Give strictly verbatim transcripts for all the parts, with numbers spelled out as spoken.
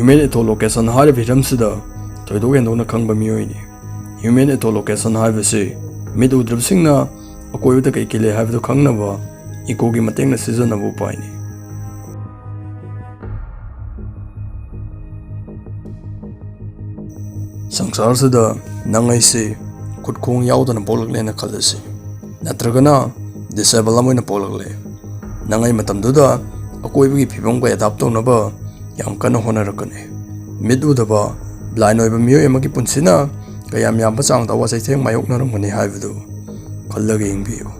Human Echolocation ꯍꯥꯏꯔꯤꯕ ꯍꯤꯔꯝꯁꯤꯗ ꯊꯣꯏꯗꯣꯛ ꯍꯦꯟꯗꯣꯛꯅ ꯈꯪꯕ ꯃꯤꯑꯣꯏꯅꯤ꯫ Human Echolocation ꯍꯥꯏꯕꯁꯤ ꯃꯤꯠ ꯎꯗ꯭ꯔꯕꯁꯤꯡꯅ ꯑꯀꯣꯏꯕꯗ ꯀꯩ ꯀꯩ ꯂꯩ ꯍꯥꯏꯕꯗꯨ ꯈꯪꯅꯕ echo ꯒꯤ ꯃꯇꯦꯡꯅ ꯁꯤꯖꯤꯟꯅꯕ ꯎꯄꯥꯏꯅꯤ꯫ ꯁꯪꯁꯥꯔꯁꯤꯗ ꯅꯪ ꯑꯩꯁꯤ ꯈꯨꯠꯈꯣꯡ ꯌꯥꯎꯗꯅ ꯄꯣꯛꯂꯛꯂꯦꯅ ꯈꯜꯂꯁꯤ, ꯅꯠꯇ꯭ꯔꯒꯅ disable ꯑꯃ ꯑꯣꯏꯅ ꯄꯣꯛꯂꯛꯂꯦ꯫ ꯅꯪ ꯑꯩ ꯃꯇꯝꯗꯨꯗ ꯑꯀꯣꯏꯕꯒꯤ ꯐꯤꯕꯝꯒ adapt ꯇꯧꯅꯕ ꯌꯥꯝ ꯀꯟꯅ ꯍꯣꯠꯅꯔꯛꯀꯅꯤ꯫ ꯃꯤꯠ ꯎꯗꯕ, blind ꯑꯣꯏꯕ ꯃꯤꯑꯣꯏ ꯑꯃꯒꯤ ꯄꯨꯟꯁꯤꯅ ꯀꯌꯥꯝ ꯌꯥꯝꯕ ꯆꯥꯡꯗ ꯑꯋꯥ ꯆꯩꯊꯦꯡ ꯃꯥꯌꯣꯛꯅꯔꯝꯒꯅꯤ ꯍꯥꯏꯕꯗꯨ ꯈꯜꯂꯒ ꯌꯦꯡꯕꯤꯌꯨ꯫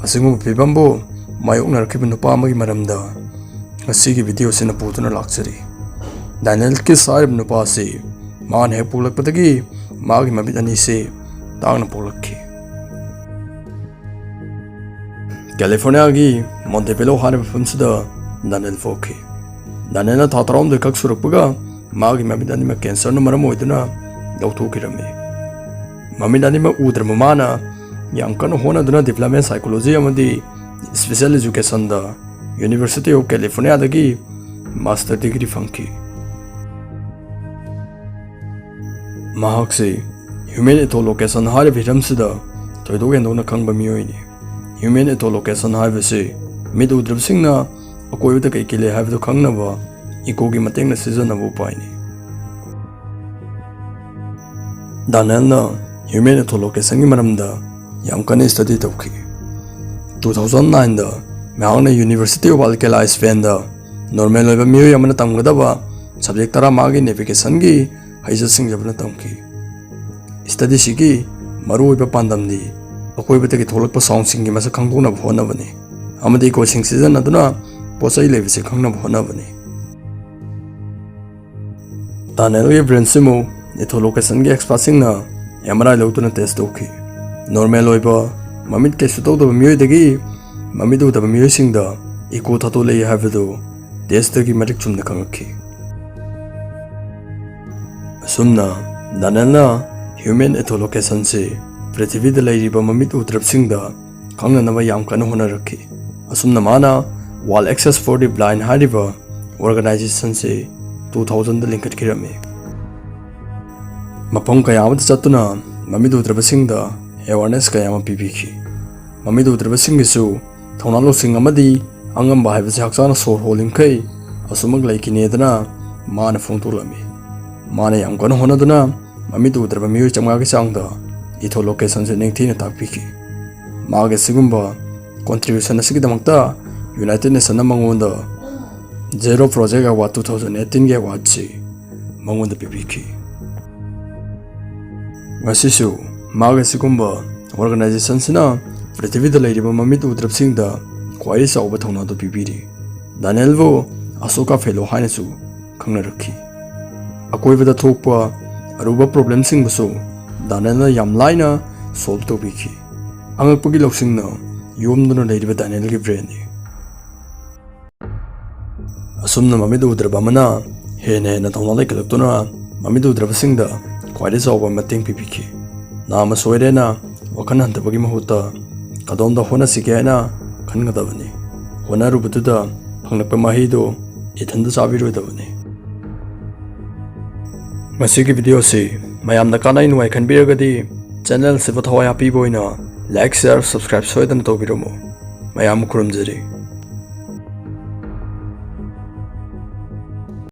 ꯑꯁꯤꯒꯨꯝꯕ ꯐꯤꯕꯝꯕꯨ ꯃꯥꯌꯣꯛꯅꯔꯛꯈꯤꯕ ꯅꯨꯄꯥ ꯑꯃꯒꯤ ꯃꯔꯝꯗ ꯉꯁꯤꯒꯤ video ꯑꯁꯤꯅ ꯄꯨꯗꯨꯅ ꯂꯥꯛꯆꯔꯤ꯫ ꯗꯥꯅꯤꯌꯦꯜ ꯀꯤꯁ ꯍꯥꯏꯔꯤꯕ ꯅꯨꯄꯥ ꯑꯁꯤ ꯃꯥꯅ ꯍꯦꯛ ꯄꯣꯛꯂꯛꯄꯗꯒꯤ ꯃꯥꯒꯤ ꯃꯃꯤꯠ ꯑꯅꯤꯁꯤ ꯇꯥꯡꯅ ꯄꯣꯛꯂꯛꯈꯤ꯫ ꯀꯦꯂꯤꯐꯣꯔꯅꯤꯌꯥꯒꯤ ꯃꯣꯟꯇꯦꯕꯦꯂꯣ ꯍꯥꯏꯔꯤꯕ ꯃꯐꯝꯁꯤꯗ ꯗꯥꯅꯤꯌꯦꯜ ꯄꯣꯛꯈꯤ꯫ ꯗꯥꯅꯤꯌꯦꯜꯅ ꯊꯥ ꯇꯔꯥꯍꯨꯝꯗꯣꯏ ꯈꯛ ꯁꯨꯔꯛꯄꯒ ꯃꯥꯒꯤ ꯃꯃꯤꯠ ꯑꯅꯤꯃꯛ cancer ꯅ ꯃꯔꯝ ꯑꯣꯏꯗꯨꯅ ꯂꯧꯊꯣꯛꯈꯤꯔꯝꯃꯤ꯫ ꯃꯃꯤꯠ ꯑꯅꯤꯃꯛ ꯎꯗ꯭ꯔꯕ ꯃꯥꯅ ꯌꯥꯝ ꯀꯟꯅ ꯍꯣꯠꯅꯗꯨꯅ development psychology ꯑꯃꯗꯤ special education the University of California ꯗꯒꯤ master degree ꯐꯪꯈꯤ꯫ ꯃꯍꯥꯛꯁꯤ Human Echolocation ꯍꯥꯏꯔꯤꯕ ꯍꯤꯔꯝꯁꯤꯗ ꯊꯣꯏꯗꯣꯛ ꯍꯦꯟꯗꯣꯛꯅ ꯈꯪꯕ ꯃꯤꯑꯣꯏꯅꯤ꯫ Human Echolocation ꯍꯥꯏꯕꯁꯤ ꯃꯤꯠ ꯎꯗ꯭ꯔꯕꯁꯤꯡꯅ ꯑꯀꯣꯏꯕꯗ ꯀꯩ ꯀꯩ ꯂꯩ ꯍꯥꯏꯕꯗꯨ ꯈꯪꯅꯕ echo ꯒꯤ ꯃꯇꯦꯡꯅ ꯁꯤꯖꯤꯟꯅꯕ ꯎꯄꯥꯏꯅꯤ꯫ ꯗꯥꯅꯤꯌꯦꯜꯅ Human Echolocation ꯒꯤ ꯃꯔꯝꯗ ꯌꯥꯝ ꯀꯟꯅ study ꯇꯧꯈꯤ꯫ Two thousand nine ꯗ ꯃꯍꯥꯛꯅ University of Alcalá, Spain the normal ꯑꯣꯏꯕ ꯃꯤꯑꯣꯏ ꯑꯃꯅ ꯇꯝꯒꯗꯕ subject ꯇꯔꯥ ꯃꯉꯥꯒꯤ navigation ꯒꯤ ꯍꯩꯖ ꯁꯤꯡꯖꯕꯅ ꯇꯝꯈꯤ꯫ Study ꯁꯤꯒꯤ ꯃꯔꯨꯑꯣꯏꯕ ꯄꯥꯟꯗꯝꯗꯤ ꯑꯀꯣꯏꯕꯗꯒꯤ ꯊꯣꯛꯂꯛꯄ sound ꯁꯤꯡꯒꯤ ꯃꯁꯛ ꯈꯪꯗꯣꯛꯅꯕ ꯍꯣꯠꯅꯕꯅꯤ ꯑꯃꯗꯤ echo ꯁꯤꯡ ꯁꯤꯖꯤꯟꯅꯗꯨꯅ ꯄꯣꯠ ꯆꯩ ꯂꯩꯕꯁꯤ ꯈꯪꯅꯕ ꯍꯣꯠꯅꯕꯅꯤ꯫ ꯗꯥꯅꯤꯌꯦꯜꯒꯤ brain ꯁꯤꯃꯨꯛ Echolocation ꯒꯤ expert ꯁꯤꯡꯅ M R I ꯂꯧꯗꯨꯅ test ꯇꯧꯈꯤ꯫ Normal ꯑꯣꯏꯕ, ꯃꯃꯤꯠ ꯀꯩꯁꯨ ꯇꯧꯗꯕ ꯃꯤꯑꯣꯏꯗꯒꯤ ꯃꯃꯤꯠ ꯎꯗꯕ ꯃꯤꯑꯣꯏꯁꯤꯡꯗ echo ꯊꯥꯗꯣꯛꯂꯛꯏ ꯍꯥꯏꯕꯗꯨ test ꯇꯒꯤ ꯃꯔꯤꯛ ꯆꯨꯝꯅ ꯈꯪꯂꯛꯈꯤ꯫ ꯑꯁꯨꯝꯅ ꯗꯥꯅꯤꯌꯦꯜꯅ Human Echolocation ꯁꯤ ꯄ꯭ꯔꯤꯊꯤꯕꯤꯗ ꯂꯩꯔꯤꯕ ꯃꯃꯤꯠ ꯎꯗ꯭ꯔꯕꯁꯤꯡꯗ ꯈꯪꯅꯅꯕ ꯌꯥꯝ ꯀꯟꯅ ꯍꯣꯠꯅꯔꯛꯈꯤ꯫ ꯑꯁꯨꯝꯅ ꯃꯥꯅ World Access for the Blind ꯍꯥꯏꯔꯤꯕ organization ꯁꯤ ꯇꯨ ꯊꯥꯎꯖꯟꯗ ꯂꯤꯡꯈꯠꯈꯤꯔꯝꯃꯤ꯫ ꯃꯐꯝ ꯀꯌꯥ ꯑꯃꯗ ꯆꯠꯇꯨꯅ ꯃꯃꯤꯠ ꯎꯗ꯭ꯔꯕꯁꯤꯡꯗ awareness ꯀꯌꯥ ꯑꯃ ꯄꯤꯕꯤꯈꯤ꯫ ꯃꯃꯤꯠ ꯎꯗ꯭ꯔꯕꯁꯤꯡꯒꯤꯁꯨ ꯊꯧꯅꯥ ꯂꯧꯁꯤꯡ ꯑꯃꯗꯤ ꯑꯉꯝꯕ ꯍꯥꯏꯕꯁꯤ ꯍꯛꯆꯥꯡꯅ ꯁꯣꯔ ꯍꯣꯜꯂꯤꯡꯈꯩ ꯑꯁꯨꯃꯛ ꯂꯩꯈꯤꯅꯦꯗꯅ ꯃꯥꯅ ꯐꯣꯡꯗꯣꯛꯂꯝꯃꯤ꯫ ꯃꯥꯅ ꯌꯥꯝ ꯀꯟꯅ ꯍꯣꯠꯅꯗꯨꯅ ꯃꯃꯤꯠ ꯎꯗ꯭ꯔꯕ ꯃꯤꯑꯣꯏ ꯆꯥꯝꯃꯉꯥꯒꯤ ꯆꯥꯡꯗ ꯏꯊꯣ ꯂꯣꯀꯦꯁꯟꯁꯦ ꯅꯤꯡꯊꯤꯅ ꯇꯥꯛꯄꯤꯈꯤ꯫ ꯃꯥꯒꯤ ꯑꯁꯤꯒꯨꯝꯕ contribution ꯑꯁꯤꯒꯤꯗꯃꯛꯇ United Nation ꯅ ꯃꯉꯣꯟꯗ Zero Project Award two thousand eighteen ꯒꯤ award ꯁꯤ ꯃꯉꯣꯟꯗ ꯄꯤꯕꯤꯈꯤ꯫ ꯉꯁꯤꯁꯨ ꯃꯥꯒꯤ ꯑꯁꯤꯒꯨꯝꯕ organization ꯁꯤꯅ ꯄ꯭ꯔꯤꯊꯤꯕꯤꯗ ꯂꯩꯔꯤꯕ ꯃꯃꯤꯠ ꯎꯗ꯭ꯔꯕꯁꯤꯡꯗ ꯈ꯭ꯋꯥꯏꯗꯒꯤ ꯆꯥꯎꯕ ꯊꯧꯅꯥꯗꯨ ꯄꯤꯕꯤꯔꯤ꯫ ꯗꯥꯅꯤꯌꯦꯜꯕꯨ ꯑꯁꯣꯀꯥ ꯐꯦꯂꯣ ꯍꯥꯏꯅꯁꯨ ꯈꯪꯅꯔꯛꯈꯤ꯫ ꯑꯀꯣꯏꯕꯗ ꯊꯣꯛꯄ ꯑꯔꯨꯕ problem ꯁꯤꯡꯕꯨꯁꯨ ꯗꯥꯅꯤꯌꯦꯜꯅ ꯌꯥꯝ ꯂꯥꯏꯅ solve ꯇꯧꯕꯤꯈꯤ꯫ ꯑꯉꯛꯄꯒꯤ ꯂꯧꯁꯤꯡꯅ ꯌꯣꯝꯗꯨꯅ ꯂꯩꯔꯤꯕ ꯗꯥꯅꯤꯌꯦꯜꯒꯤ brain ꯅꯤ꯫ ꯑꯁꯨꯝꯅ ꯃꯃꯤꯠ ꯎꯗ꯭ꯔꯕ ꯑꯃꯅ ꯍꯦꯟꯅ ꯍꯦꯟꯅ ꯊꯧꯅꯥ ꯂꯩꯈꯠꯂꯛꯇꯨꯅ ꯃꯃꯤꯠ ꯎꯗ꯭ꯔꯕꯁꯤꯡꯗ ꯈ꯭ꯋꯥꯏꯗꯒꯤ ꯆꯥꯎꯕ ꯃꯇꯦꯡ ꯄꯤꯕꯤꯈꯤ꯫ ꯅꯥꯝꯃ ꯁꯣꯏꯔꯦꯅ ꯋꯥꯈꯜ ꯍꯟꯊꯕꯒꯤ ꯃꯍꯨꯠꯇ ꯀꯗꯣꯝꯗ ꯍꯣꯠꯅꯁꯤꯒꯦ ꯍꯥꯏꯅ ꯈꯟꯒꯗꯕꯅꯤ꯫ ꯍꯣꯠꯅꯔꯨꯕꯗꯨꯗ ꯐꯪꯂꯛꯄ ꯃꯍꯩꯗꯨ ꯏꯊꯟꯗ ꯆꯥꯕꯤꯔꯣꯏꯗꯕꯅꯤ꯫ ꯃꯁꯤꯒꯤ video ꯑꯁꯤ ꯃꯌꯥꯝꯅ ꯀꯥꯟꯅꯩ ꯅꯨꯡꯉꯥꯏ ꯈꯟꯕꯤꯔꯒꯗꯤ channel ꯑꯁꯤꯕꯨ ꯊꯋꯥꯏ ꯍꯥꯞꯄꯤꯕ ꯑꯣꯏꯅ like, share, subscribe ꯁꯣꯏꯗꯅ ꯇꯧꯕꯤꯔꯝꯃꯨ꯫ ꯃꯌꯥꯝ ꯈꯨꯔꯨꯝꯖꯔꯤ꯫